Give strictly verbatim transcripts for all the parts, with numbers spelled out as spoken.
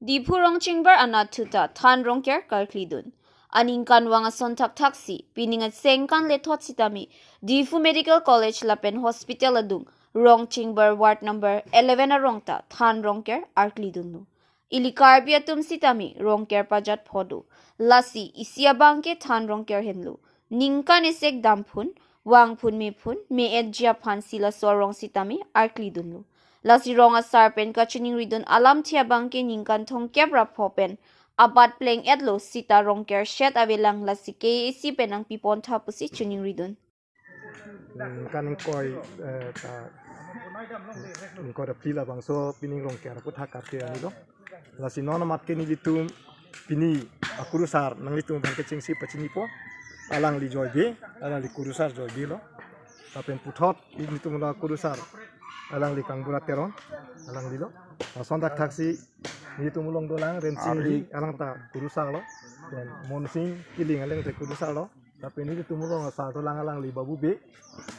Diphu Rongchingbar anatthu ta than rongker karklidun. Aningkanvang ason thakthaksi, pining asengkan lethot sitame, Diphu Medical College lapen Hospital adung, Rongchingbar Ward number eleven arong ta than rongker arklidunlo. Ili Karbi atum sitame rongker pajat pho do. Lasi isi abangke than rongker henlo. Ningkan esek damphun, vangphun mephun, me-etji aphansi laso arong sitame arklidunlo. Lasi rong asar pen kachiningridun alamthe abangke ningkan thomkep ra pho pen abat pleng-etlo sita rongker shet avelang, lasi K A A C pen nangpipontha pusi chiningridun. Ningkan ingkoi, eh, ta, ingkoi ra phli labangso pining rongker aphuthak karke anilo. Lasi non amat ke nelitum pini akurusar nanglitum abangke chengsi pachinipo. Alangli Joy Bey, alangli kurusar Joy Bey lo. Lapen puthot nelitum akurusar alangli Kangbura Teron, alanglilo. Lason thakthaksi nelitum along dolang Remsing Ari. Ri, alang ta kurusar lo. Lapen Monsing Killing, alang ta kurusar lo. Lapen nelitum along asar dolang alangli Babu Bey.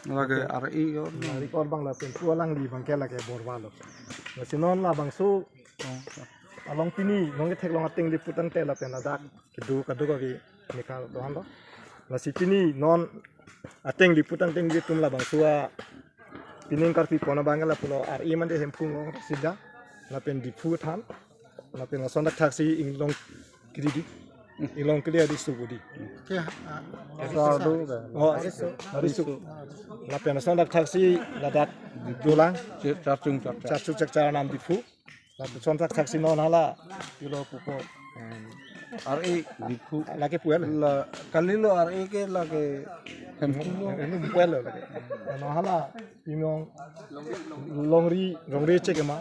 Lake Ari ko. Ari ko abang lapen pu alangli abangke lake Borwa lo. Lasi non labangso along pini nonke theklong atengli putangte lapen ladak kedo kadokave mekar dohan lo. Lasi pini non atengli putangte nelitum labangso a pining karpipon abangke lapulo Ari mande Hemphu Rongchingbar sida lapen Diphu than lapen lason thakthaksi inglong kiri di, inglong kiri adi subu di. Ke, ah, Sadu ke. Oh, Ari su. Ari su. Lapen lason thakthaksi ladak dolang Charchung Charchar. Charchung Charchar nam Diphu. Lason thakthaksi non hala pilo pupo. Ari Diphu. Lake pu el. La kalilo Ari ke lake Hemphu lo. Ini pu el lake. Non hala pining Longri, Longri Chekema.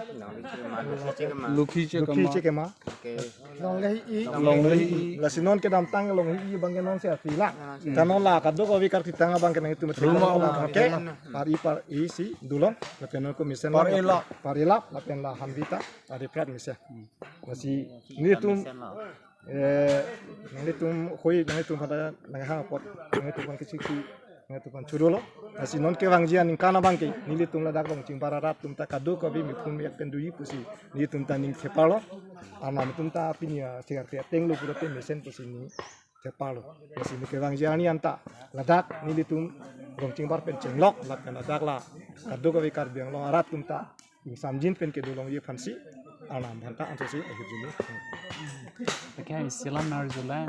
Lukhi Chekema. Lukhi Chekema. Longlehi. Longlehi. Lasi non kedamtang Longlehi abangke non si atila. Ta non la kadokave karkitang abangke nanglitum Ruma. Oke. Ari par isi dolong lapen non ko mesen Par la, elap. Par elap lapen la Hanvita Ari prat mesen. Lasi nelitum, eh, nanglitum hoi nanglitum pada nanghang apot nanglitum abangke chiki nanglitum abang churolo. Lasi non kevangji aningkan abangke nelitum ladak Rongchingbar arat atum ta kadokave mephun me-et pen doji pusi nelitum ta ning theparlo. Arnam atum ta pini a segar ke atenglo pulote mesen pusi ning theparlo. Lasi ne kevangji arni anta ladak nelitum Rongchingbar pen chenglok lapen ladak la kadokave Karbi Anglong arat atum ta ingsamjin pen kedolongji aphansi Arnam aphanta ansosi ahirjume. Oke, isi alam nangkarjulang.